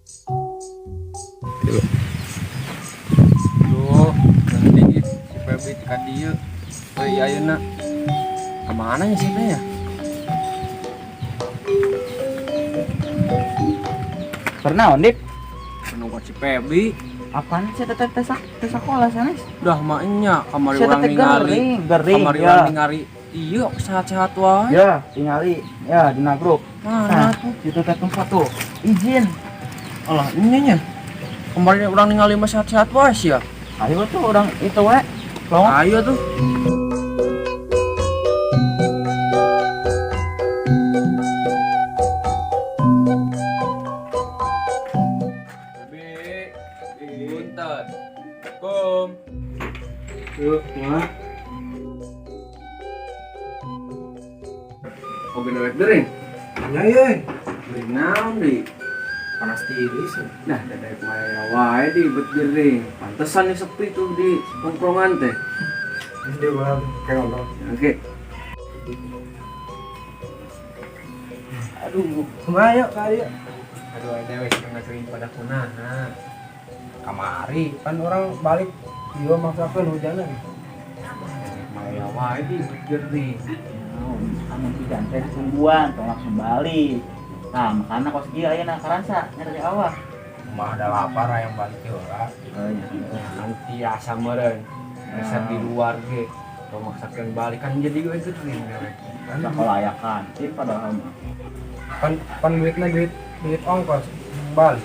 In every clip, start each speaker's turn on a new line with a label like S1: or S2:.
S1: Duh, dingin si Febri teu ka dieu. Euy, ayeuna. Kemana nya sih teh ya?
S2: Pernah, Ondip?
S1: Nunggu si Febri.
S2: Apaan sih teteh teh teh sekolah sanes?
S1: Dah maknya kamari
S2: Saya
S1: urang
S2: teh
S1: ningali.
S2: gering, gering.
S1: Kamari
S2: ya.
S1: urang ningali. Iya, sehat-sehat wae.
S2: Ya, tingali. Ya, dina grup.
S1: Mana
S2: Nah,
S1: tuh?
S2: itu teh tempat tuh. Izin.
S1: Alah, ini nya. Kemarin urang ningali mah sehat-sehat wae sih ya.
S2: Ayo tuh orang itu we. Long.
S1: Ayo tuh. Bi, punten. Kom.
S3: Yuk, mah.
S1: Oge dewek gering.
S3: Ya, ya.
S1: Gering naon di?
S3: Panas tiris.
S1: Nah, dadek maya wae di bet gering. Pantesan nih sepi tuh di tongkrongan teh.
S3: Dia ulang kayak ngomong.
S1: Oke.
S2: Aduh,
S3: Kumaha yuk kali yuk.
S1: Aduh, dewek setengah gering pada kunaha.
S3: Kamari kan orang balik ieu maksakeun hujanan.
S1: Maya wae di bet gering.
S2: Naon, amun hujan teh ditungguan, tong langsung balik. Nah, makana kos kieu ayeuna karasa nya dari awal.
S3: Mah ada lapar yang balik heula.
S2: Oh, iya.
S1: Nanti asa meureun. Resep di luar ge. Tong maksakeun balik kan jadi gue gering dewek.
S2: Sekolah aya kantin padahal mah.
S3: Kan kan duitnya duit duit ongkos balik.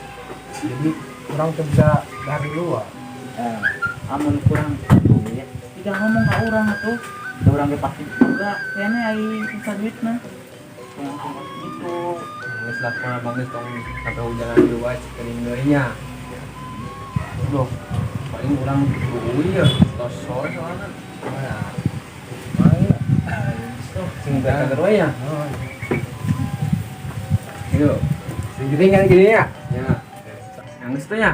S3: Jadi orang tuh bisa dari luar.
S2: Eh, amun kurang duit, tidak ngomong ke urang atuh. Da urang ge pasti juga kayaknya ai sisa duitna. Tong langsung kos gitu.
S1: Geus lah pernah bang tong sampai hujanan di wae cekeuning deui nya. Duh, paling urang euy ya, tos sore soalna.
S3: Nah, kumaha?
S1: Sing cager we ya.
S3: Oh,
S1: Yuk.
S3: sing gering kan gini ya?
S1: Ya. Yang geus teh nya.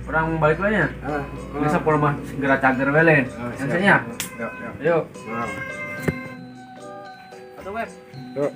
S1: Urang balik we nya.
S3: Ah,
S1: Geus sapoe mah segera cager we lain.
S3: Ah,
S1: Yang
S3: siap.
S1: nya.
S3: Yuk, yuk.
S1: Yuk.
S3: Nah.
S1: Atuh web.
S3: Yuk.